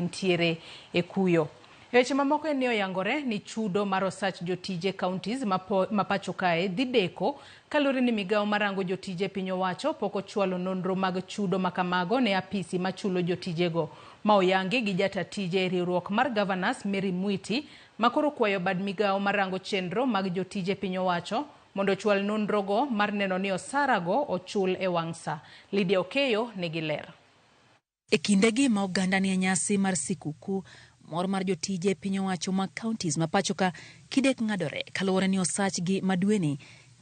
Gintiere e kuyo. E weche mamoko en ni oyangore ni chudo mar osach jotije counties ma pacho kae dhi deko kaluwore ni migawo marango jotije piny owacho pok ochwalo nonro mag chudo makamago ne apisi machulo jotijego. Ma oyangi gi jata tije e riwruok mar Governors Mary Mwiti makoro okwayo bad migawo marango chenro mag jotije piny owacho mondo ochwal nonrogo mar neno ni osarago ochul e wang' sa. Lydia Okeyo nigi ler. E kindegi ma oganda nie nyasi mar sikuku, mor mar jotije piny owacho mag counties ma pachoka kidek ng'adore kaluwore ni osachgi ma dweni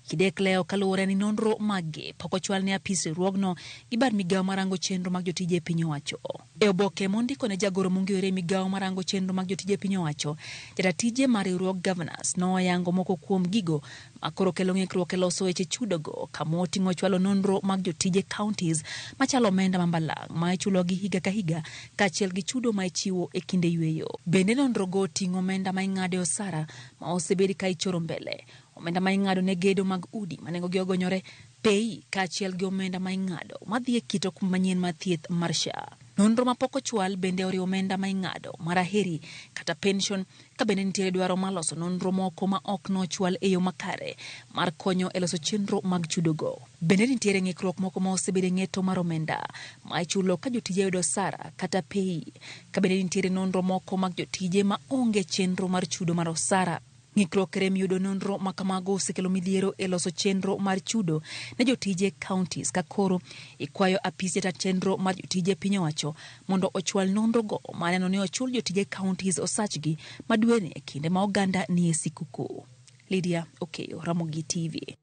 kidek lewo kaluwore ni nonro maggi pok ochwal ne apis riwruogno gi bad migawo marango chenro mag jotije piny owacho. E oboke mondiko ne jagoro mong'ere migawo marango chenro mag jotije piny owacho, jata tije mar riwruog Governors noyango moko kuom gigo makoro kelo ng'ikruok e loso weche chudogo kama oting'o chwalo nonro mag jotije counties machalo omenda ma mbalang' ma ichulogi higa ka higa kaachiel gi chudo ma ichiwo e kinde yueyo. Bende nonrogo oting'o omenda ma ing'ado e osara ma osebed ka ichoro mbele, omenda ma ing'ado ne gedo mag udi ma nengogi ogonyore, pei kaachiel gi omenda ma ing'ado madhi e kit okumba manyien mar thieth mar SHA. Nonro ma pok ochwal bende oriwo omenda ma ing'ado mar aheri kata pension ka bende nitiere dwaro mar loso nonro moko ma ok nochwal e yo makare mar konyo e loso chenro mag chudogo. Bende nitiere ng'ikruok moko ma osebedo e ng'eto mar omenda ma ichulo ka jotije yudo osara kata pei, ka bende nitiere nonro moko mag jotije ma onge chenro mar chudo mar osara. Ng'ikruok rem yudo nonro ma kamago osekelo midhiero e loso chenro mar chudo ne jotije counties ka koro ikwayo apis jata chenro mar jotije piny owacho mondo ochwal nonrogo mar neno ni ochul jotije counties osachgi ma dweni e kinde ma oganda nie sikuku. Lydia Okeyo, Ramogi TV.